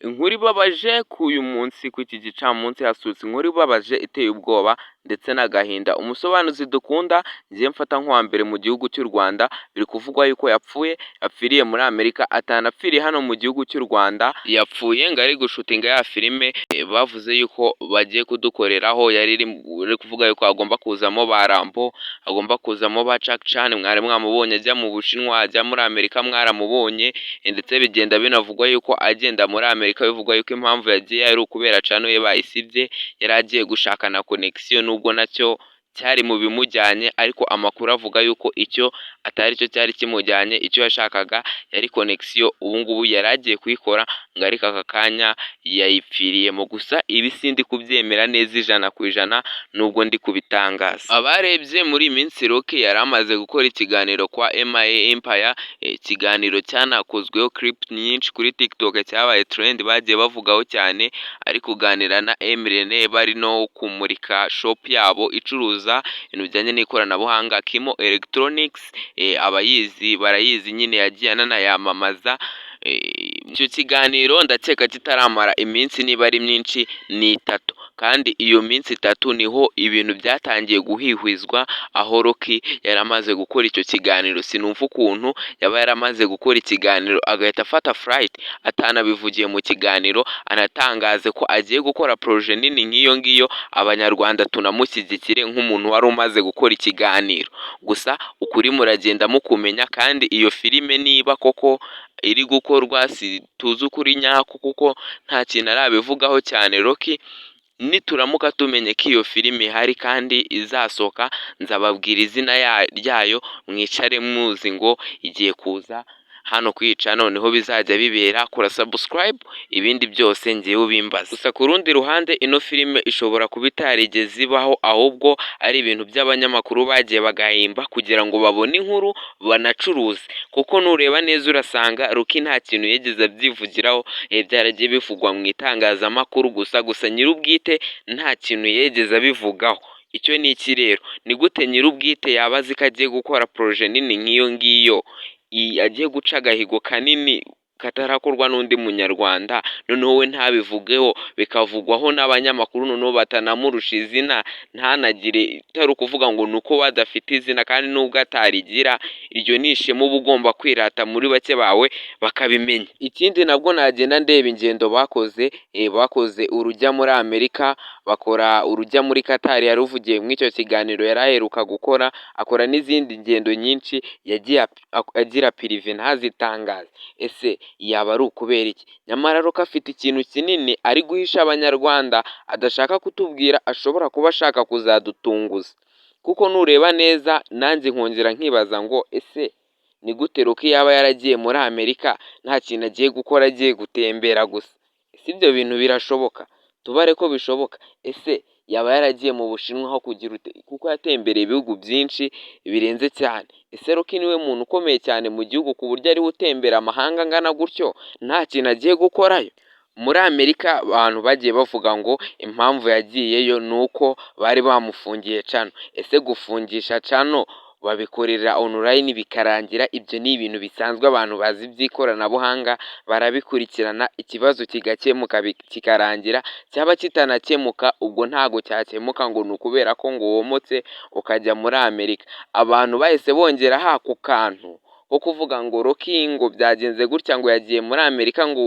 Inkuru ibabaje k'uyu munsi, ku iki gicamunsi hasohotse inkuru ibabaje iteye ubwoba ndetse n'agahinda. Umusobanuzi dukunda ngiye mfata nk'uwa mbere mu gihugu cy'u Rwanda, biri kuvugwa yuko yapfuye, yapfiriye muri Amerika, atanapfiriye hano mu gihugu cy'u Rwanda, yapfuye ngo ari gushutinga ya filime bavuze yuko bagiye kudukoreraho, yari iri kuvuga yuko hagomba kuzamo ba Rambo, hagomba kuzamo ba Jack Chan, mwari mwamubonye ajya mu Bushinwa, ajya muri Amerika mwaramubonye, ndetse bigenda binavugwa yuko agenda muri Amerika bivugwa yuko impamvu yagiye ari ukubera channel ye bayisibye, yari agiye gushaka na connection nubwo nacyo cyari mu bimujyanye, ariko amakuru avuga yuko icyo atari cyo cyari kimujyanye, icyo yashakaga yari connection, ubu ngubu yari agiye kuyikora ngo ariko aka kanya yayipfiriyemo. Gusa ibi sindi kubyemera neza 100% nubwo ndi kubitangaza. Abarebye muri iyi minsi Rocky yari amaze gukora ikiganiro kwa MIA Empire, ikiganiro cyanakozweho clip nyinshi kuri TikTok, cyabaye trend, bagiye bavugaho cyane, ari kuganira na M Irene bari no kumurika shop yabo icuruza ibintu bijyanye n'ikoranabuhanga, Kimo Electronics, abayizi barayizi nyine, yagiye ananayamamaza. Icyo kiganiro ndakeka kitaramara iminsi, niba ari myinshi ni 3, kandi iyo minsi 3 niho ibintu byatangiye guhwihwiswa aho Rocky yari amaze gukora icyo kiganiro. Sinumva ukuntu yaba yaramaze gukora ikiganiro agahita afata flight atanabivugiye mu kiganiro, anatangaze ko agiye gukora projet nini nk'iyo ngiyo, Abanyarwanda tunamushyigikire nk'umuntu wari umaze gukora ikiganiro. Gusa ukuri muragenda mukumenya, kandi iyo filime niba koko iri gukorwa si tuzi ukuri nyako kuko nta kintu arabivugaho cyane Rocky. Nituramuka tumenye ko iyo filime ihari kandi izasohoka, nzababwira izina ryayo, mwicare muzi ngo igiye kuza hano kwica, noneho bizajya bibera. Kora subscribe, ibindi byose ngewe ubimbaza. Gusa ku rundi ruhande ino filime ishobora kuba itarigeze ibaho, ahubwo ari ibintu by'abanyamakuru bagiye bagahimba kugira ngo babone inkuru banacuruze, kuko nureba neza urasanga Rocky nta kintu yigeze abyivugiraho, byaragiye bivugwa mu itangazamakuru gusa, gusa nyir'ubwite nta kintu yigeze abivugaho. Icyo ni iki rero? Ni gute nyir'ubwite yaba azi ko agiye gukora projet nini nk'iyo ngiyo, agiye guca agahigo kanini katarakorwa n'undi munyarwanda, noneho we ntabivugeho, bikavugwaho n'abanyamakuru noneho batanamurusha izina, ntanagire, atari ukuvuga ngo ni uko we adafite izina, kandi nubwo atarigira iryo ni ishema uba ugomba kwirata muri bake bawe bakabimenya. Ikindi nabwo nagenda ndeba ingendo bakoze, bakoze urujya muri Amerika, bakora urujya muri Qatar yaruvugiye muri icyo kiganiro yari aheruka gukora, akora n'izindi ngendo nyinshi yagiye agira privé ntazitangaze. Ese yaba ari ukubera iki? Nyamara Rocky afite ikintu kinini ari guhisha Abanyarwanda adashaka kutubwira, ashobora kuba ashaka kuzadutunguza, kuko nureba neza nanjye nkongera nkibaza ngo ese ni gute Rocky yaba yaragiye muri Amerika nta kintu agiye gukora, agiye gutembera gusa? Ese ibyo bintu birashoboka? Tubare ko bishoboka. Ese yaba yaragiye mu Bushinwa aho kugira ute, kuko yatembereye ibihugu byinshi birenze cyane. Ese Rocky niwe muntu ukomeye cyane mu gihugu ku buryo ariwe utembera amahanga angana gutyo nta kintu agiye gukorayo? Muri Amerika abantu bagiye bavuga ngo impamvu yagiyeyo ni uko bari bamufungiye channel. Ese gufungisha channel babikorera online bikarangira? Ibyo ni ibintu bisanzwe, abantu bazi iby'ikoranabuhanga barabikurikirana, ikibazo kigakemuka kikarangira, cyaba kitanakemuka ubwo ntago cyakemuka ngo ni ukubera ko ngo womotse ukajya muri Amerika. Abantu bahise bongeraho ako kantu ko kuvuga ngo Rocky ngo byagenze gutya, ngo yagiye muri Amerika ngo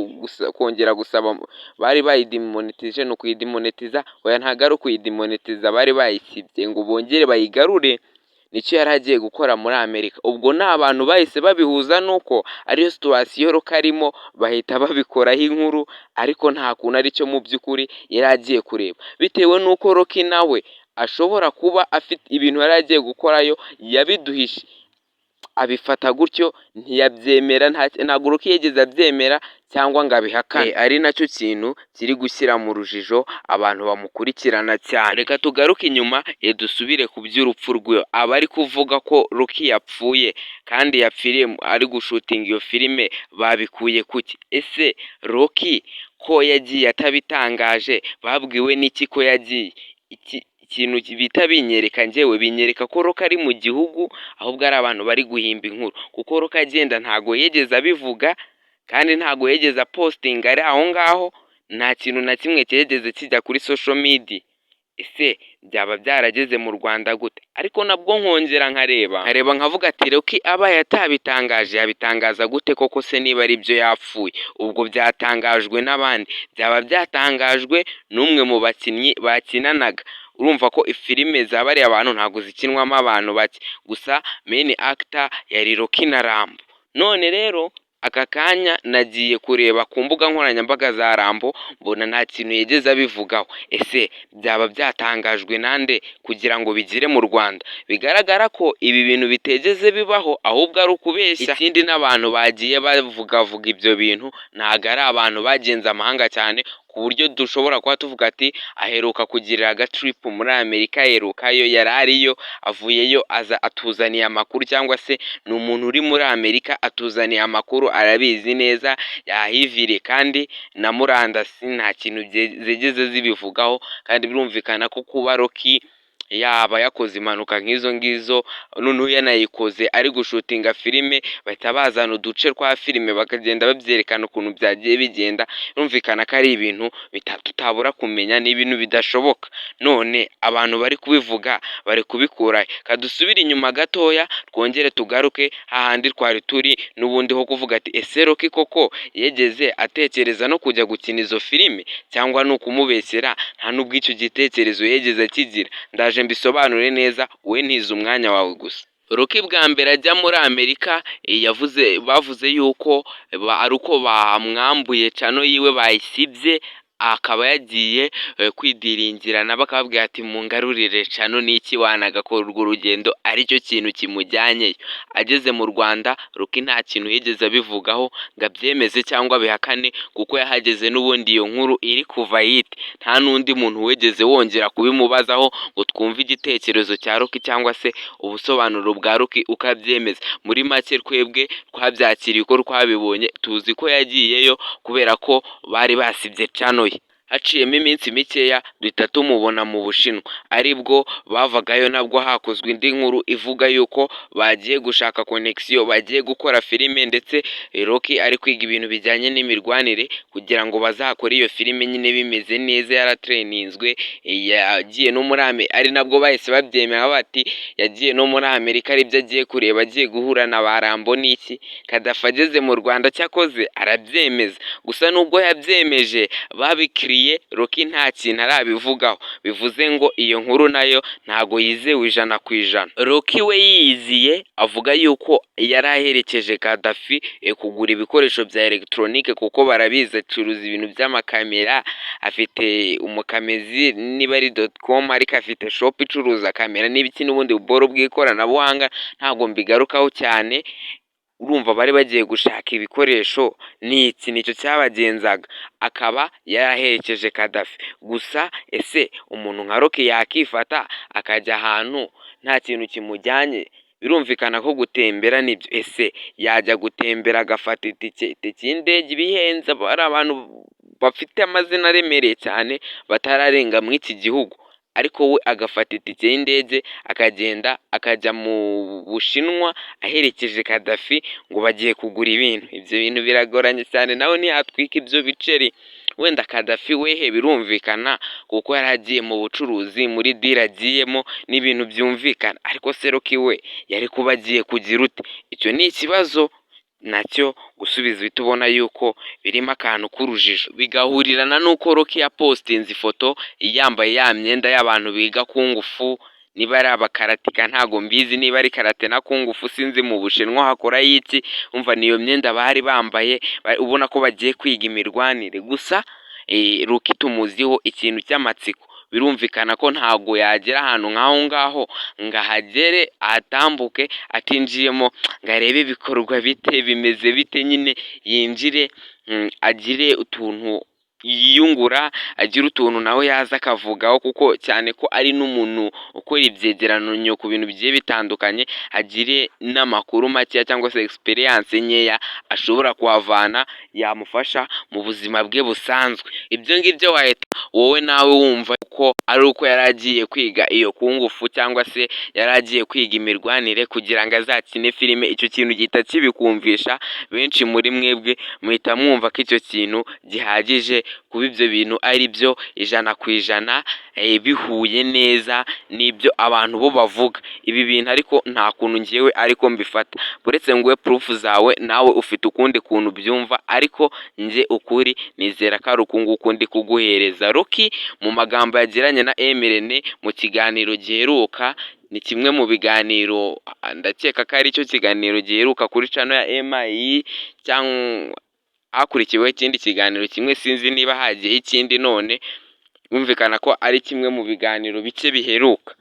kongera gusaba, bari bayidemonetije, ni ukuyidemonetiza, oya ntabwo ari ukuyidemonetiza, bari bayisibye ngo bongere bayigarure, nicyo yari agiye gukora muri Amerika. Ubwo ni abantu bahise babihuza nuko ariyo situation Rocky arimo, bahita babikoraho inkuru, ariko nta kuntu aricyo mu by'ukuri yari agiye kureba, bitewe n'uko Rocky nawe ashobora kuba afite ibintu yari agiye gukorayo yabiduhishe, abifata gutyo ntiyabyemera, ntabwo Rocky yigeze abyemera cyangwa ngo abihakane, ari nacyo kintu kiri gushyira mu rujijo abantu bamukurikirana cyane. Reka tugaruke inyuma dusubire ku by'urupfu rwe. Abari kuvuga ko Rocky yapfuye kandi yapfiriye ari gushutinga iyo filime babikuye kuki? Ese Rocky ko yagiye atabitangaje, babwiwe n'iki ko yagiye? Ikintu bita binyereka njyewe, binyereka ko Rocky ari mu gihugu, ahubwo ari abantu bari guhimba inkuru, kuko Rocky agenda ntago yigeze abivuga. Kandi ntabwo yigeze apostinga ari aho ngaho, nta kintu na kimwe cyigeze kijya kuri social media. Ese byaba byarageze mu Rwanda gute? Ariko nabwo nkongera nkareba nkavuga ati: "Rocky abaye atabitangaje, yabitangaza gute koko se niba ari byo yapfuye?" Ubwo byatangajwe n'abandi, byaba byatangajwe n'umwe mu bakinnyi bakinanaga. Urumva ko ifilime za bariya bantu ntabwo zikinwamo abantu bake, gusa main actor yari Rocky na Rambo. None rero aka kanya nagiye kureba ku mbuga nkoranyambaga za Rambo, mbona nta kintu yigeze abivugaho. Ese byaba byatangajwe nande kugira ngo bigere mu Rwanda? Bigaragara ko ibi bintu bitegeze bibaho, ahubwo ari ukubeshya. Ikindi, n'abantu bagiye bavugavuga ibyo bintu ntabwo ari abantu bagenze amahanga cyane ku buryo dushobora kuba tuvuga ati aheruka kugirira agatrip muri Amerika, aherukayo, yari ariyo, avuyeyo aza atuzaniye amakuru, cyangwa se ni umuntu uri muri Amerika atuzaniye amakuru, arabizi neza, yahiviriye. Kandi na murandasi nta kintu zigeze zibivugaho. Kandi birumvikana ko kuba Rocky yaba yakoze impanuka nk'izo ngizo, noneho yanayikoze ari gushootinga filime, bahita bazana uduce twa filime bakagenda babyerekana ukuntu byagiye bigenda, birumvikana ko ari ibintu tutabura kumenya, ni ibintu bidashoboka. None abantu bari kubivuga bari kubikura he? Kadusubire inyuma gatoya, twongere tugaruke hahandi twari turi n'ubundi, ho kuvuga ati: "Ese Rocky koko yigeze atekereza no kujya gukina izo filime, cyangwa ni ukumubeshyera, nta n'ubwo icyo gitekerezo yigeze akigira?" Ndaje mbisobanure neza, wowe ntiza umwanya wawe gusa. Rocky bwa mbere ajya muri Amerika yavuze, bavuze yuko ari uko bamwambuye channel yiwe, bayisibye, akaba yagiye kwidiringira nabo, akababwira ati: "Mungarurire channel n'iki wana." Agakora urwo rugendo aricyo kintu kimujyanyeyo. Ageze mu Rwanda, Rocky nta kintu yigeze abivugaho ngo abyemeze cyangwa abihakane, kuko yahageze n'ubundi iyo nkuru iri kuva yite. Nta n'undi muntu wigeze wongera kubimubazaho ngo twumve igitekerezo cya Rocky cyangwa se ubusobanuro bwa Rocky uko abyemeza. Muri make, twebwe twabyakiriye uko twabibonye, tuzi ko yagiyeyo kubera ko bari basibye channel ye. Haciyemo iminsi mikeya duhita tumubona mu Bushinwa, aribwo bavagayo nabwo hakozwe indi nkuru ivuga yuko bagiye gushaka connection, bagiye gukora filime, ndetse Rocky ari kwiga ibintu bijyanye n'imirwanire kugira ngo bazakore iyo filime nyine bimeze neza, yaratraininzwe, yagiye no muri Amerika. Ari nabwo bahise babyemera bati yagiye no muri Amerika aribyo agiye kureba, agiye guhura na ba Rambo n'iki. Kadafi ageze mu Rwanda cyakoze arabyemeza, gusa nubwo yabyemeje babikiriye, Rocky nta kintu arabivugaho, bivuze ngo iyo nkuru nayo ntago yizewe 100%. Rocky we yiyiziye avuga yuko yari aherekeje Kadafi kugura ibikoresho bya elegitoronike, kuko barabizi acuruza ibintu by'amakamera, afite umukamezi niba ari .com, ariko afite shop icuruza kamera n'ibiki n'ubundi buboro bw'ikoranabuhanga, ntabwo mbigarukaho cyane. Urumva bari bagiye gushaka ibikoresho n'iki, nicyo cyabagenzaga, akaba yaraherekeje Kadafi. Gusa ese umuntu nka Rocky yakifata akajya ahantu nta kintu kimujyanye? Birumvikana ko gutembera nibyo, ese yajya gutembera agafata itike? Itike y'indege iba ihenze, ari abantu bafite amazina aremereye cyane batararenga muri iki gihugu, ariko we agafata itike y'indege akagenda akajya mu Bushinwa aherekeje Kadafi ngo bagiye kugura ibintu. Ibyo bintu biragoranye cyane, nawe ntiyatwika ibyo biceri. Wenda Kadafi wehe birumvikana kuko yari agiye mu bucuruzi, muri deal agiyemo n'ibintu byumvikana, ariko se Rocky we yari kuba agiye kugira ute? Icyo ni ikibazo nacyo gusubiza, uhita ubona yuko birimo akantu k'urujijo, bigahurirana n'uko Rocky yapostinze ifoto yambaye ya myenda y'abantu biga kung fu, niba ari abakaratika ntago mbizi, niba ari karate na kung fu sinzi, mu Bushinwa hakorayo iki. Umva, niyo myenda bari bambaye, ubona ko bagiye kwiga imirwanire. Gusa Rocky tumuziho ikintu cy'amatsiko, birumvikana ko ntago yagera ahantu nk'aho ngaho ngo ahagere ahatambuke atinjiyemo ngo arebe ibikorwa bite, bimeze bite, nyine yinjire agire utuntu Yiyungura, agira utuntu nawe yaza akavugaho, kuko cyane ko ari n'umuntu ukora ibyegeranyo ku bintu bigiye bitandukanye, agire n'amakuru makeya cyangwa se experience nkeya ashobora kuhavana yamufasha mu buzima bwe busanzwe. Ibyo ngibyo wahita wowe nawe wumva ko ari uko yari agiye kwiga iyo kung fu cyangwa se yari agiye kwiga imirwanire kugira ngo azakine filime. Icyo kintu gihita kibikumvisha. Benshi muri mwebwe muhita mwumva ko icyo kintu gihagije kuba ibyo bintu ari byo 100%, bihuye neza n'ibyo abantu bo bavuga. Ibi bintu ariko nta kuntu ngewe ariko mbifata, uretse nguhe proof zawe, nawe ufite ukundi kuntu ubyumva, ariko njye ukuri nizera ko ari uku nguku ndi kuguhereza. Rocky mu magambo yagiranye na M Irene mu kiganiro giheruka, ni kimwe mu biganiro, ndakeka ko ari cyo kiganiro giheruka kuri channel ya MI, cyangwa hakurikiweho ikindi kiganiro kimwe, sinzi niba hagiyeho ikindi none, bumvikana ko ari kimwe mu biganiro bike biheruka.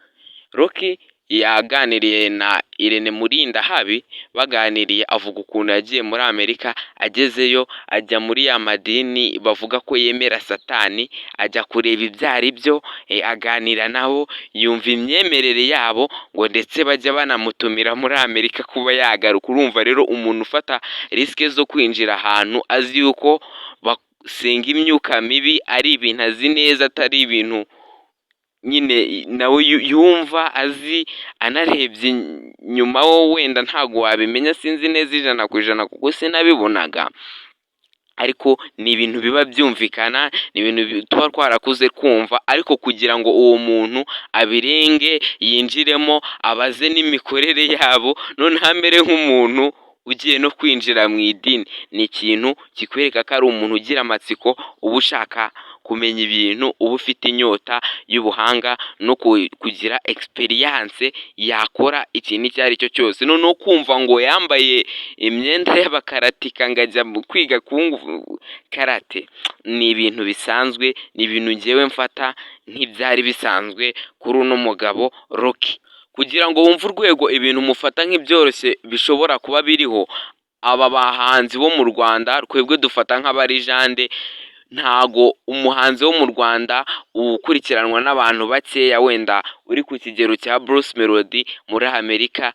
Rocky yaganiriye na Irene Murindahabi, baganiriye avuga ukuntu yagiye muri Amerika, agezeyo ajya muri ya madini bavuga ko yemera Satani, ajya kureba ibyo ari byo, aganira nabo, yumva imyemerere yabo, ngo ndetse bajya banamutumira muri Amerika kuba yagaruka. Urumva rero umuntu ufata risk zo kwinjira ahantu azi yuko basenga imyuka mibi, ari ibintu azi neza, atari ibintu nyine nawe yumva azi, anarebye nyuma wo wenda ntabwo wabimenya, sinzi neza 100% kuko sinabibonaga, ariko ni ibintu biba byumvikana, ni ibintu tuba twarakuze kumva, ariko kugira ngo uwo muntu abirenge yinjiremo, abaze n'imikorere yabo, noneho amere nk'umuntu ugiye no kwinjira mu idini, ni ikintu kikwereka ko ari umuntu ugira amatsiko, uba ushaka kumenya ibintu, uba ufite inyota y'ubuhanga no kugira experience yakora ikintu icyo ari cyo cyose. Noneho kumva ngo yambaye imyenda y'abakaratika ngo ajya kwiga karate, ni ibintu bisanzwe, ni ibintu ngewe mfata nk'ibyari bisanzwe kuri uno mugabo Rocky. Kugira ngo wumve urwego ibintu mufata nk'ibyoroshye bishobora kuba biriho, aba bahanzi bo mu Rwanda twebwe dufata nk'aba legend, ntago umuhanzi wo mu Rwanda ukurikiranwa n'abantu bakeya wenda uri ku kigero cya Bruce Melody muri Amerika,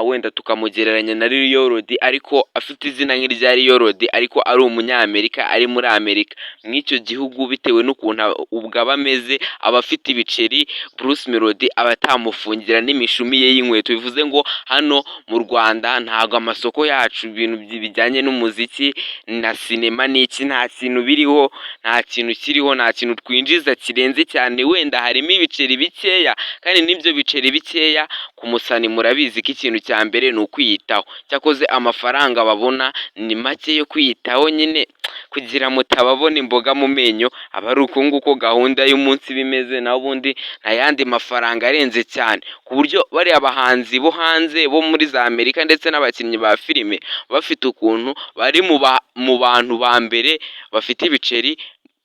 wenda tukamugereranya na Lion ariko afite izina nk'irya Lion ariko ari umunyamerika, ari muri Amerika, mw'icyo gihugu bitewe n'ukuntu ubwo aba ameze, aba afite ibiceri, Bruce Melody aba atamufungira n'imishumi ye y'inkweto. Bivuze ngo hano mu Rwanda ntabwo amasoko yacu, ibintu bijyanye n'umuziki na sinema n'iki, nta kintu biriho, nta kintu kiriho, nta kintu twinjiza kirenze cyane. Wenda harimo ibiceri bikeya, kandi n'ibyo biceri bikeya ku musani murabizi ko ikintu cya mbere ni ukwiyitaho. Cyakoze amafaranga babona ni make yo kwiyitaho nyine, kugira mutababona imboga mu menyo, aba ari uku nguku gahunda y'umunsi iba imeze, naho ubundi nta yandi mafaranga arenze cyane, ku buryo bariya bahanzi bo hanze bo muri za Amerika ndetse n'abakinnyi ba filime bafite ukuntu bari mu bantu ba mbere bafite ibiceri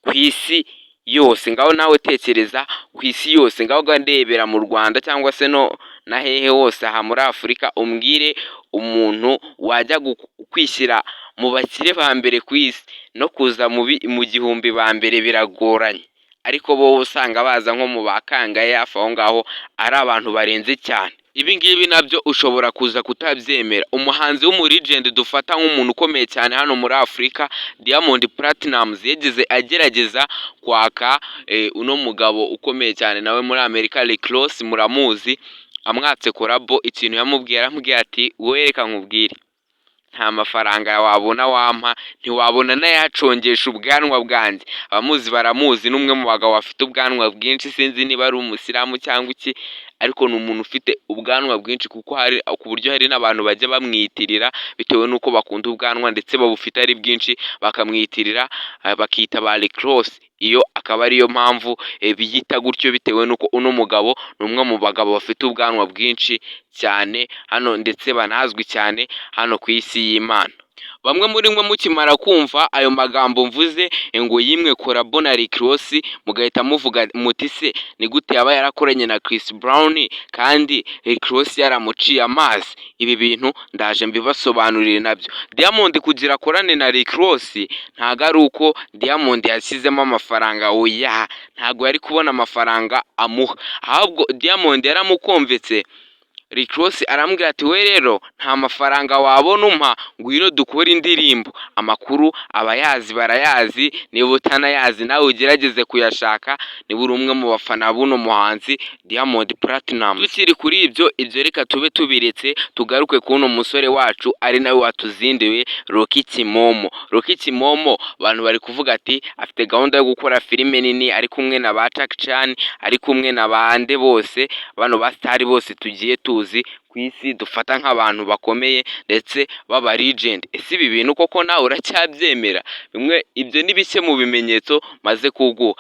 ku isi yose. Ngaho nawe tekereza ku isi yose, ngaho ndebera mu Rwanda cyangwa se no na hehe hose aha muri Afurika, umbwire umuntu wajya kwishyira mu bakire ba mbere ku isi, no kuza mu 1000 ba mbere biragoranye, ariko bo usanga baza nko mu ba kangahe hafi aho ngaho, ari abantu barenze cyane. Ibi ngibi nabyo ushobora kuza kutabyemera. Umuhanzi w'umu legend dufata nk'umuntu ukomeye cyane hano muri Afurika, Diamond Platnumz, yigeze agerageza kwaka uno mugabo ukomeye cyane nawe muri Amerika, Rick Ross, muramuzi, amwatse collabo. Ikintu yamubwiye, aramubwiye ati: "Wowe reka nkubwire, nta mafaranga wabona wampa, ntiwabona n'ayacongesha ubwanwa bwanjye." Abamuzi baramuzi, ni umwe mu bagabo bafite ubwanwa bwinshi, sinzi niba ari umusilamu cyangwa iki, ariko ni umuntu ufite ubwanwa bwinshi, kuko hari ku buryo hari n'abantu bajya bamwiyitirira bitewe n'uko bakunda ubwanwa ndetse babufite ari bwinshi, bakamwiyitirira bakita ba Rick Ross. Iyo akaba ariyo mpamvu biyita gutyo, bitewe n'uko uno mugabo ni umwe mu bagabo bafite ubwanwa bwinshi cyane hano, ndetse banazwi cyane hano ku isi y'Imana. Bamwe muri mwe mukimara kumva ayo magambo mvuze ngo yimwe collabo na Rick Ross, mugahita muvuga muti: "Se ni gute yaba yarakoranye na Chris Brown kandi Rick Ross yaramuciye amazi?" Ibi bintu ndaje mbibasobanurire nabyo. Diamond kugira akorane na Rick Ross, ntago ari uko Diamond yashyizemo amafaranga, oya, ntago yari kubona amafaranga amuha, ahubwo Diamond yaramukomvetse Rick Ross, arambwira ati: "We rero nta mafaranga wabona umpa, ngwino dukore indirimbo." Amakuru abayazi barayazi, niba utanayazi nawe ugerageze kuyashaka niba uri umwe mu bafana b'uno muhanzi Diamond Platnumz. Tukiri kuri ibyo, reka tube tubiretse, tugaruke k'uno musore wacu ari nawe watuzinduye, Rocky Kimomo. Rocky Kimomo, abantu bari kuvuga ati afite gahunda yo gukora filime nini ari kumwe na ba Jackie Chan, ari kumwe na bande bose, bano ba star bose tugiye tuzi ku isi dufata nk'abantu bakomeye ndetse b'aba legend. Ese ibi bintu koko nawe uracyabyemera? Bimwe ibyo ni bike mu bimenyetso maze kuguha.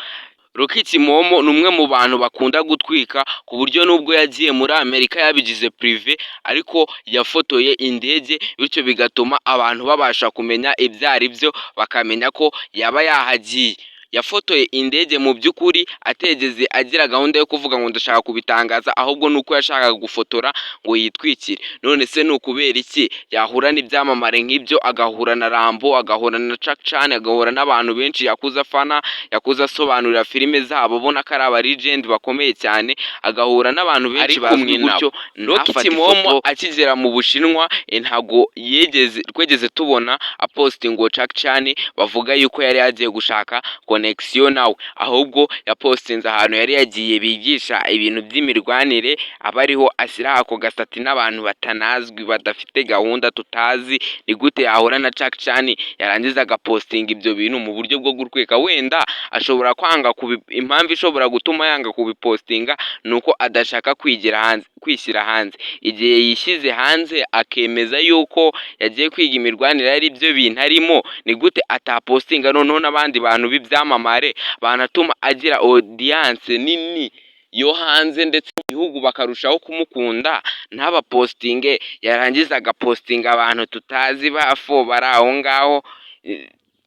Rocky Kimomo ni umwe mu bantu bakunda gutwika, ku buryo nubwo yagiye muri Amerika yabigize privé, ariko yafotoye indege, bityo bigatuma abantu babasha kumenya ibyo ari byo, bakamenya ko yaba yahagiye. Yafotoye indege mu by'ukuri ategeze agira gahunda yo kuvuga ngo ndashaka kubitangaza, ahubwo ni uko yashakaga gufotora ngo yitwikire. None se ni ukubera iki yahura n'ibyamamare nk'ibyo, agahura na Rambo, agahura na Jackie Chan, agahura n'abantu benshi yakuze afana, yakuze asobanurira filime zabo, ubona ko ari aba legend bakomeye cyane, agahura n'abantu benshi bazwi gutyo, Rocky Kimomo akigera mu Bushinwa ntago yegeze twegeze tubona apostinga Jackie Chan bavuga yuko yari yagiye gushaka connection nawe, ahubwo yapostinze ahantu yari yagiye bigisha ibintu by'imirwanire, aba ariho ashyira ako gasati n'abantu batanazwi, badafite gahunda tutazi. Ni gute yahura na Jackie Chan yarangiza agapostinga ibyo bintu mu buryo bwo gutwika? Wenda ashobora kwanga, impamvu ishobora gutuma yanga kubipostinga ni uko adashaka kwigira hanze, kwishyira hanze. Igihe yishyize hanze akemeza yuko yagiye kwiga imirwanire ari byo bintu arimo, ni gute atapostinga noneho n'abandi bantu b'ibyamamare banatuma agira audience nini yo hanze ndetse mu gihugu bakarushaho kumukunda, ntabapostinge, yarangiza agapostinga abantu tutazi bafo bari aho ngaho,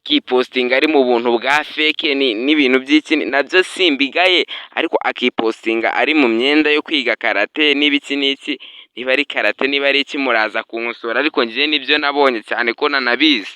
akipostinga ari mu buntu bwa fake n'ibintu by'iki, nabyo simbigaye, ariko akipostinga ari mu myenda yo kwiga karate n'ibiki n'iki, niba ari karate, niba ari iki, muraza kunkosora, ariko njye nibyo nabonye cyane ko nanabizi.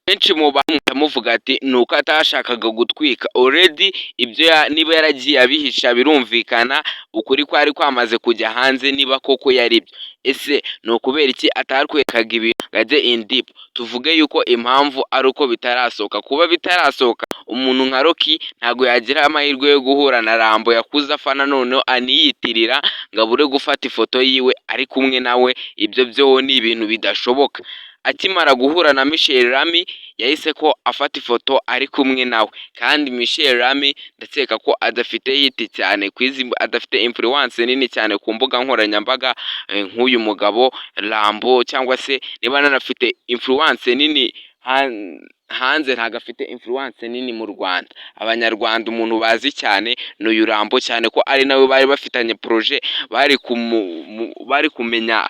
Benshi mu bantu muvuga ati ni uko atashakaga gutwika already ibyo, niba yaragiye abihisha, birumvikana ukuri kwari kwamaze kujya hanze niba koko yari byo. Ese ni ukubera iki atatwerekaga ibintu ngo ajye in deep? Tuvuge yuko impamvu ari uko bitarasohoka. Kuba bitarasohoka, umuntu nka Rocky ntabwo yagira amahirwe yo guhura na Rambo yakuze afana, noneho aniyitirira, ngo abure gufata ifoto yiwe ari kumwe nawe, ibyo byo ni ibintu bidashoboka. Akimara guhura na Michel Rami, yahise ko afata ifoto ari kumwe nawe, kandi Michel Rami ndakeka ko adafite hit cyane, adafite influence nini cyane ku mbuga nkoranyambaga nk'uyu mugabo Rambo, cyangwa se niba anafite influence nini hanze, ntabwo afite influence nini mu Rwanda. Abanyarwanda umuntu bazi cyane ni uyu Rambo, cyane ko ari nawe bari bafitanye projet, bari kumenya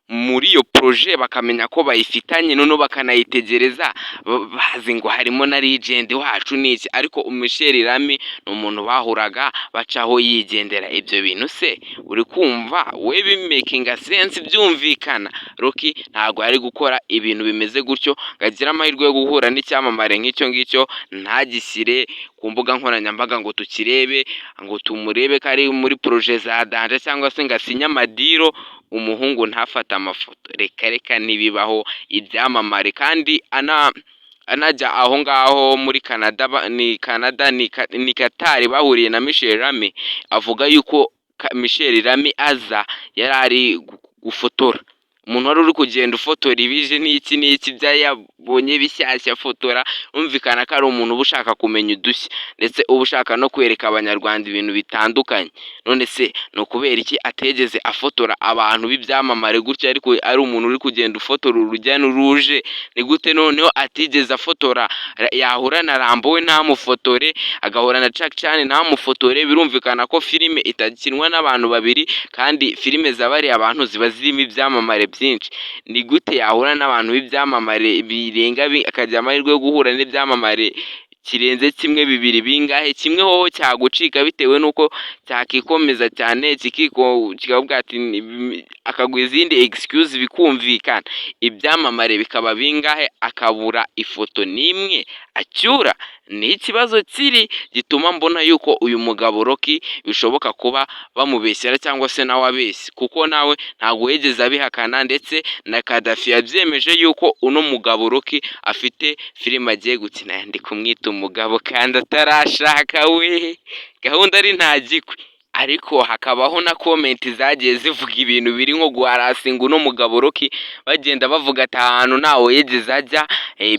muri iyo projet, bakamenya ko bayifitanye, noneho bakanayitegereza bazi ngo harimo na legend wacu n'iki, ariko Michel Rami ni umuntu bahuraga bacaho yigendera. Ibyo bintu se uri kumva we bimakinga sense, byumvikana? Rocky ntabwo yari gukora ibintu bimeze gutyo ngo agire amahirwe yo guhura n'icyamamare nk'icyo ngicyo, ntagishyire ku mbuga nkoranyambaga ngo tukirebe, ngo tumurebe ko ari muri projet za danger, cyangwa se ngo asinye ama deal, umuhungu ntafate amafoto. Reka reka, ntibibaho. Ibyamamare kandi anajya aho ngaho muri Canada, ni Canada, ni Qatar, bahuriye na Michel Rami, avuga yuko Michel Rami aza yari ari gufotora, umuntu wari uri kugenda ufotora ibije n'iki n'iki, ibyo yabonye bishyashya afotora, humvikana ko ari umuntu uba ushaka kumenya udushya, ndetse uba ushaka no kwereka Abanyarwanda ibintu bitandukanye. None se ni ukubera iki ategeze afotora abantu b'ibyamamare gutya, ariko ari umuntu uri kugenda ufotora urujya n'uruje? Ni gute noneho atigeze afotora, yahura na Rambo we ntamufotore, agahura na Jackie Chan ntamufotore? Birumvikana ko filime itakinwa n'abantu babiri, kandi filime za bariya bantu ziba zirimo ibyamamare byinshi. byinshi. Ni gute yahura n'abantu b'ibyamamare birenga, akagira amahirwe yo guhura n'ibyamamare kirenze kimwe, bibiri, bingahe? Kimwe hoho cyagucika bitewe n'uko cyakikomeza cyane, kikavuga ati, akaguha izindi excuse bikumvikana. Ibyamamare bikaba bingahe, akabura ifoto n'imwe acyura? Ni ikibazo kiri gituma mbona yuko uyu mugabo Rocky bishoboka kuba bamubeshyera cyangwa se nawe abeshya, kuko nawe ntabwo yigeze abihakana. Ndetse na Kadafi yabyemeje yuko uno mugabo Rocky afite filime agiye gukina. Ndi kumwita umugabo kandi atarashaka, we gahunda ari nta gikwe. Ariko hakabaho na comment zagiye zivuga ibintu biri nko guharassinga uno mugabo Rocky, bagenda bavuga ati ahantu ntawe yigeze ajya,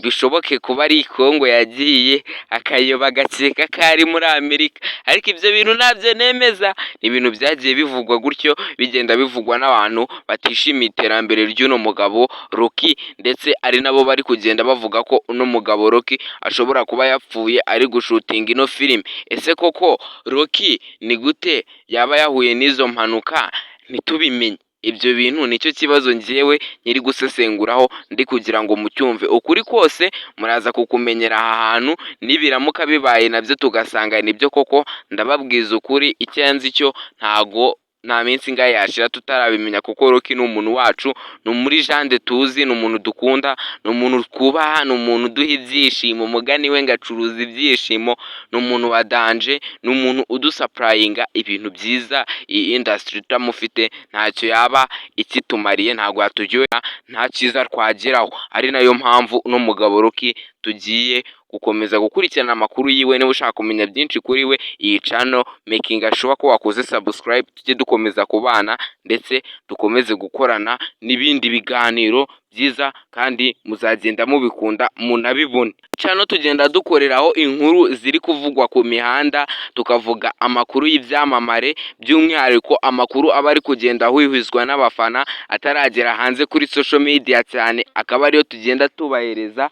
bishoboke kuba ari i Kongo yagiye akayoba agakeka ko ari muri Amerika. Ariko ibyo bintu ntabyo nemeza, ni ibintu byagiye bivugwa gutyo, bigenda bivugwa n'abantu batishimiye iterambere ry'uno mugabo Rocky, ndetse ari nabo bari kugenda bavuga ko uno mugabo Rocky ashobora kuba yapfuye ari gushootinga ino filime. Ese koko Rocky ni gute yaba yahuye n'izo mpanuka ntitubimenye? Ibyo bintu nicyo kibazo njyewe nkiri gusesenguraho, ndi kugira ngo mucyumve. Ukuri kose muraza kukumenyera aha hantu. Nibiramuka bibaye nabyo tugasanga nibyo koko, ndababwiza ukuri, icyo nzi cyo ntago nta minsi ingahe yashira tutarabimenya, kuko Rocky ni umuntu wacu, ni umulegend tuzi, ni umuntu dukunda, ni umuntu twubaha, ni umuntu uduha ibyishimo. Umugani we ngo acuruza ibyishimo. Ni umuntu wa danger, ni umuntu udusupplyinga ibintu byiza. Iyi industry tutamufite ntacyo yaba ikitumariye, ntabwo yaturyohera, nta cyiza twageraho. Ari nayo mpamvu uno mugabo Rocky tugiye gukomeza gukurikirana amakuru yiwe. Niba ushaka kumenya byinshi kuri we, iyi channel, making sure ko wakoze subscribe, tujye dukomeza kubana ndetse dukomeze gukorana n'ibindi biganiro byiza, kandi muzagenda mubikunda munabibone. Channel tugenda dukoreraho inkuru ziri kuvugwa ku mihanda, tukavuga amakuru y'ibyamamare, by'umwihariko amakuru aba ari kugenda ahwihwizwa n'abafana ataragera hanze kuri social media cyane, akaba ariyo tugenda tubahereza.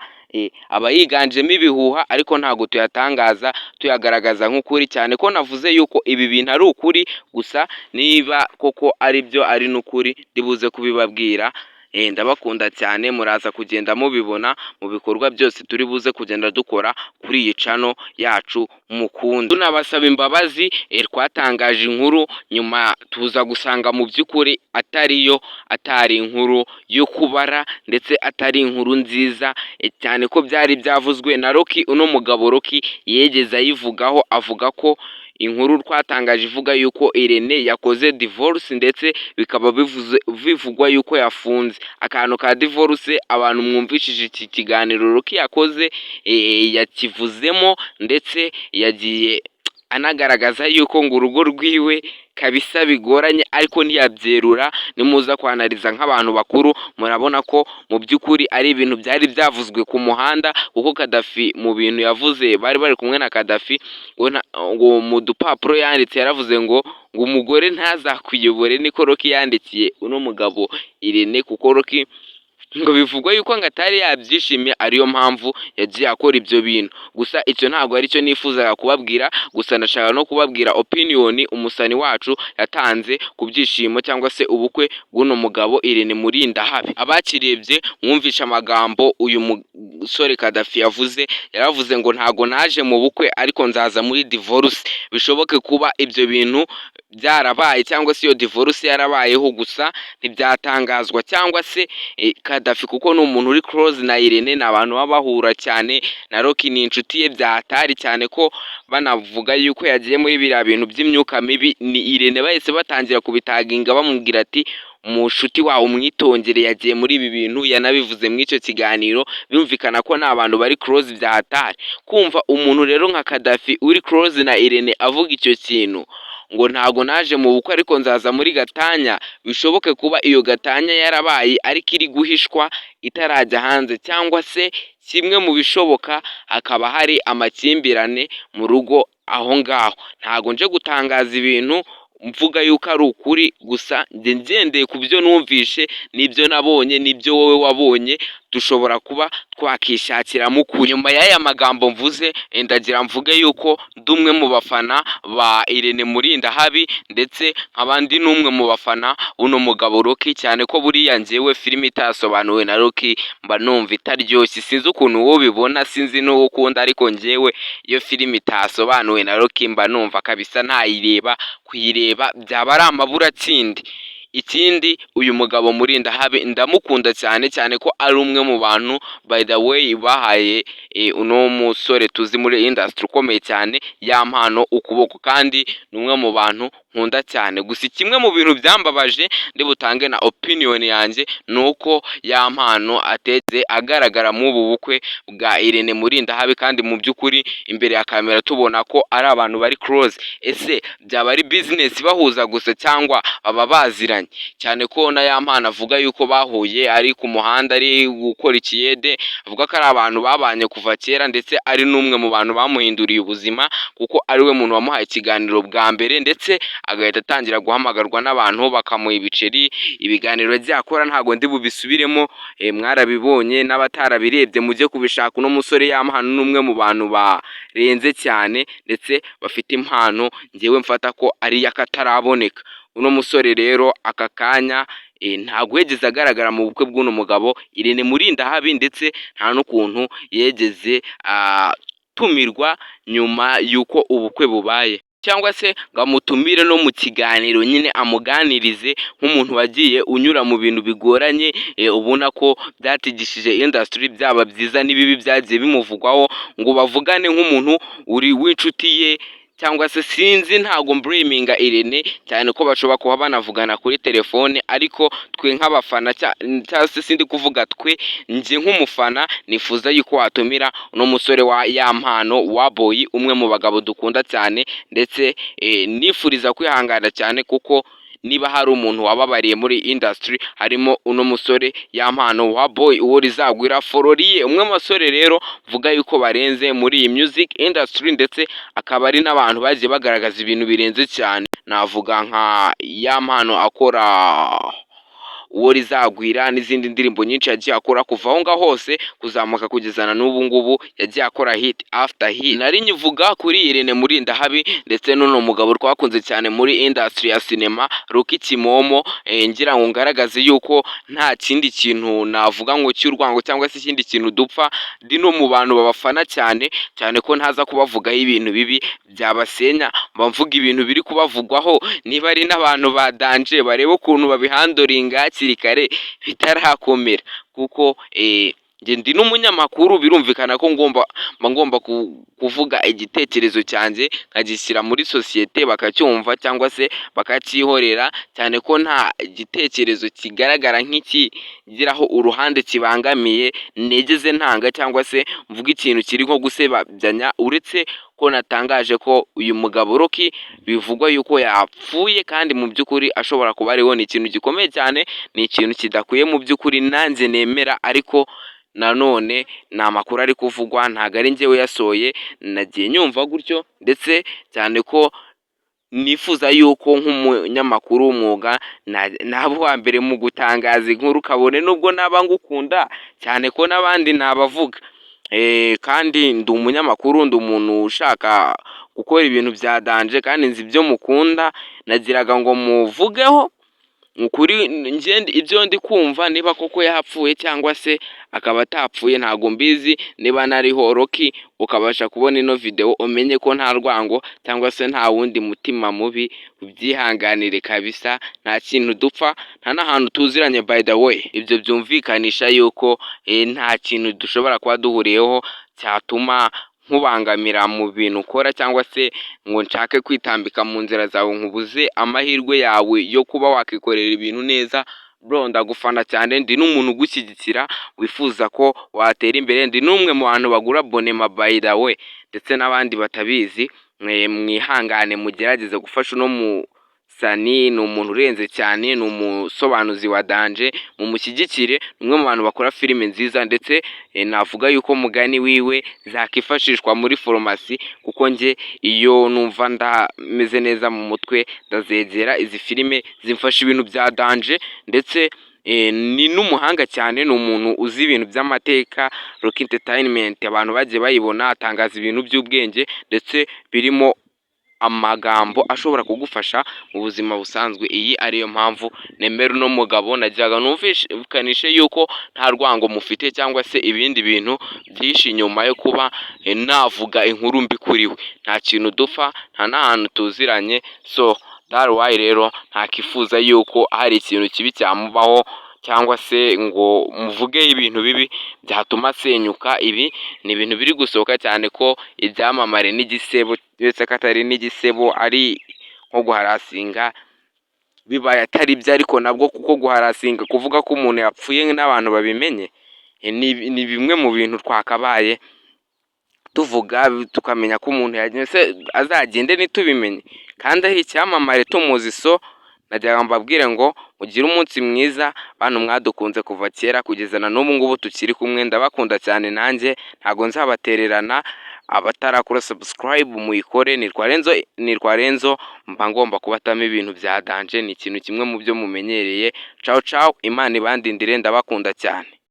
Aba yiganjemo ibihuha, ariko ntabwo tuyatangaza tuyagaragaza nk'ukuri, cyane ko navuze yuko ibi bintu ari ukuri. Gusa niba koko ari byo, ari n'ukuri, ndibuze kubibabwira. Ndabakunda cyane, muraza kugenda mubibona mu bikorwa byose turi buze kugenda dukora kuri iyi channel yacu mukunda. Tunabasaba imbabazi, twatangaje inkuru nyuma tuza gusanga mu by'ukuri atariyo, atari inkuru yo kubara, ndetse atari inkuru nziza, cyane ko byari byavuzwe na Rocky. Uno mugabo Rocky yigeze ayivugaho, avuga ko inkuru twatangaje ivuga yuko Irene yakoze divorce, ndetse bikaba bivuze bivugwa yuko yafunze akantu ka divorce. Abantu mwumvishije iki kiganiro Rocky yakoze, yakivuzemo, ndetse yagiye anagaragaza yuko ngo urugo rwiwe kabisa bigoranye, ariko ntiyabyerura. Nimuza kwanalyza nk'abantu bakuru, murabona ko mu by'ukuri ari ibintu byari byavuzwe ku muhanda, kuko Kadafi mu bintu yavuze, bari bari kumwe na Kadafi, ngo mu dupapuro yanditse yaravuze ngo umugore ntazakwiyobore. Niko Rocky yandikiye uno mugabo Irene, kuko Rocky ngo bivugwa yuko ngo atari yabyishimiye, ariyo mpamvu yagiye akora ibyo bintu. Gusa icyo ntabwo aricyo nifuzaga kubabwira. Gusa ndashaka no kubabwira opinion umusani wacu yatanze ku byishimo cyangwa se ubukwe bw'uno mugabo Irene Murindahabi. Abakirebye mwumvishe amagambo uyu musore Kadafi yavuze. Yaravuze ngo ntago naje mu bukwe, ariko nzaza muri divorce. Bishoboke kuba ibyo bintu byarabaye cyangwa se iyo divorce yarabayeho, gusa ntibyatangazwa, cyangwa se Kadafi, kuko ni umuntu uri close na Irene, ni abantu baba bahura cyane, na Rocky ni inshuti ye byatari, cyane ko banavuga yuko yagiye muri biriya bintu by'imyuka mibi. Ni Irene bahise batangira kubitaginga, bamubwira ati mushuti wawe umwitongere, yagiye muri ibi bintu. Yanabivuze muri icyo kiganiro, birumvikana ko ni abantu bari close bya hatari. Kumva umuntu rero nka Kadafi uri close na Irene avuga icyo kintu ngo ntago naje mu bukwe ariko nzaza muri gatanya, bishoboke kuba iyo gatanya yarabaye ariko iri guhishwa itarajya hanze, cyangwa se kimwe mu bishoboka hakaba hari amakimbirane mu rugo aho ngaho. Ntago nje gutangaza ibintu mvuga yuko ari ukuri, gusa njye ngendeye ku byo numvishe n'ibyo nabonye n'ibyo wowe wabonye. Dushobora kuba twakishakiramo ukuri. Nyuma y'aya magambo mvuze, ndagira mvuge yuko ndi umwe mu bafana ba Irene Murindahabi, ndetse nkaba ndi n'umwe mu bafana uno mugabo Rocky, cyane ko buriya njyewe filime itasobanuwe na Rocky mba numva itaryoshye. Sinzi ukuntu wowe ubibona, sinzi n'uwo ukunda, ariko njyewe iyo filime itasobanuwe na Rocky mba numva kabisa ntayireba, kuyireba byaba ari amaburakindi. Ikindi, uyu mugabo Murindahabi ndamukunda cyane cyane ko ari umwe mu bantu, by the way, bahaye uno musore tuzi muri industry ukomeye cyane, Yampano, ukuboko, kandi ni umwe mu bantu nkunda cyane. Gusa kimwe mu bintu byambabaje, ndi butange na opinion yanjye, ni uko Yampano ateze agaragara muri ubu bukwe bwa Irene Murindahabi, kandi mu by'ukuri imbere ya kamera tubona ko ari abantu bari close. Ese byaba ari business bahuza gusa cyangwa baba baziranye? Cyane ko na Yampano avuga yuko bahuye ari ku muhanda ari gukora ikiyede, avuga ko ari abantu babanye kuva kera, ndetse ari n'umwe mu bantu bamuhinduriye ubuzima, kuko ari we muntu wamuhaye ikiganiro bwa mbere, ndetse agahita atangira guhamagarwa n'abantu bakamuha ibiceri. Ibiganiro yagiye akora ntabwo ndi bubisubiremo, mwarabibonye, n'abatarabirebye mujye kubishaka. Uno musore Yampano ni umwe mu bantu barenze cyane ndetse bafite impano njyewe mfata ko ari iy'akataraboneka. Uno musore rero aka kanya ntabwo yigeze agaragara mu bukwe bw'uno mugabo Irene Murindahabi, ndetse nta n'ukuntu yigeze atumirwa nyuma y'uko ubukwe bubaye, cyangwa se ngo amutumire no mu kiganiro nyine amuganirize nk'umuntu wagiye unyura mu bintu bigoranye, ubona ko byatigishije industry, byaba byiza n'ibibi byagiye bimuvugwaho, ngo bavugane nk'umuntu uri w'inshuti ye, cyangwa se sinzi. Ntabwo mblaminga Irene, cyane ko bashobora kuba banavugana kuri telefone, ariko twe nk'abafana, cyangwa se sindi kuvuga twe, njye nk'umufana nifuza yuko watumira uno musore wa Yampano wa Boy, umwe mu bagabo dukunda cyane, ndetse nifuriza kwihangana cyane, kuko niba hari umuntu wababariye muri industry harimo uno musore Yampano wa Boy, uwo rizagwira fororiye, umwe mu basore rero mvuga yuko barenze muri iyi music industry, ndetse akaba ari n'abantu bagiye bagaragaza ibintu birenze cyane. Navuga nka Yampano akora uwo rizagwira n'izindi ndirimbo nyinshi yagiye akora kuva aho ngaho hose kuzamuka kugeza na n'ubu ngubu, yagiye akora hit after hit. Nari nyivuga kuri Irene Murindahabi ndetse n'uno mugabo twakunze cyane muri industry ya sinema, Rocky Kimomo, ngira ngo ngaragaze yuko nta kindi kintu navuga ngo cy'urwango cyangwa se ikindi kintu dupfa. Ndi no mu bantu babafana cyane cyane, ko ntaza kubavugaho ibintu bibi byabasenya, mba mvuga ibintu biri kubavugwaho. Niba ari n'abantu ba danger, barebe ukuntu babihandlinga hakiri kare bitarakomera, kuko njye ndi n'umunyamakuru, birumvikana ko ngomba mba ngomba kuvuga igitekerezo cyanjye nkagishyira muri sosiyete bakacyumva cyangwa se bakacyihorera, cyane ko nta gitekerezo kigaragara nk'ikigiraho uruhande kibangamiye nigeze ntanga, cyangwa se mvuga ikintu kiri nko gusebanya, uretse ko natangaje ko uyu mugabo Rocky bivugwa yuko yapfuye kandi mu by'ukuri ashobora kuba ariho. Ni ikintu gikomeye cyane, ni ikintu kidakwiye mu by'ukuri nanjye nemera, ariko nanone ni amakuru ari kuvugwa, ntabwo ari njyewe uyasohoye, nagiye nyumva gutyo, ndetse cyane ko nifuza yuko nk'umunyamakuru w'umwuga naba uwa mbere mu gutangaza inkuru, kabone nubwo naba ngukunda, cyane ko n'abandi nabavuga. Kandi ndi umunyamakuru, ndi umuntu ushaka gukora ibintu bya danger, kandi nzi ibyo mukunda, nagiraga ngo muvugeho ukuri. Ibyo ndi kumva, niba koko yapfuye cyangwa se akaba atapfuye ntabwo mbizi. Niba nariho Rocky ukabasha kubona ino video, umenye ko nta rwango cyangwa se nta wundi mutima mubi, ubyihanganire kabisa, nta kintu dupfa, nta n'ahantu tuziranye. By the way, ibyo byumvikanisha yuko nta kintu dushobora kuba duhuriyeho cyatuma nkubangamira mu bintu ukora, cyangwa se ngo nshake kwitambika mu nzira zawe nkubuze amahirwe yawe yo kuba wakikorera ibintu neza. Bro, ndagufana cyane, ndi n'umuntu ugushyigikira wifuza ko watera imbere, ndi n'umwe mu bantu bagura abonnement, by the way, ndetse n'abandi batabizi mwihangane mugerageze gufasha uno musani. Ni umuntu urenze cyane, ni umusobanuzi wa danger, mumushyigikire. Ni umwe mu bantu bakora filime nziza, ndetse navuga yuko mugani wiwe zakifashishwa muri farumasi, kuko njye iyo numva ndameze neza mu mutwe ndazegera izi filime, zimfasha ibintu bya danger, ndetse Ni n'umuhanga cyane, ni umuntu uzi ibintu by'amateka. Rock Entertainment abantu bagiye bayibona, atangaza ibintu by'ubwenge ndetse birimo amagambo ashobora kugufasha mu buzima busanzwe. Iyi ariyo mpamvu nemera uno mugabo. Najyaga numvikanishe yuko nta rwango mufite cyangwa se ibindi bintu byinshi nyuma yo kuba navuga inkuru mbi kuri we. Nta kintu dupfa, nta n'ahantu tuziranye. So that's why rero ntakifuza yuko hari ikintu kibi cyamubaho cyangwa se ngo muvuge ibintu bibi byatuma asenyuka. Ibi ni ibintu biri gusohoka cyane ko ibyamamare n'igisebo, uretse ko atari n'igisebo, ari nko guharassinga, bibaye atari byo ariko nabwo, kuko guharassinga, kuvuga ko umuntu yapfuye n'abantu babimenye, ni bimwe mu bintu twakabaye tuvuga tukamenya ko umuntu yagiye, azagende ntitubimenye kandi ari icyamamare tumuzi. So nagira ngo mbabwire ngo mugire umunsi mwiza, bantu mwadukunze kuva kera kugeza na n'ubu ngubu tukiri kumwe. Ndabakunda cyane, nanjye ntabwo nzabatererana. Abatarakora subscribe muyikore. Nitwa Renzo, nitwa Renzo, mba ngomba kubatamo ibintu bya danger, ni ikintu kimwe mu byo mumenyereye. Ciao ciao, Imana ibandindire, ndabakunda cyane.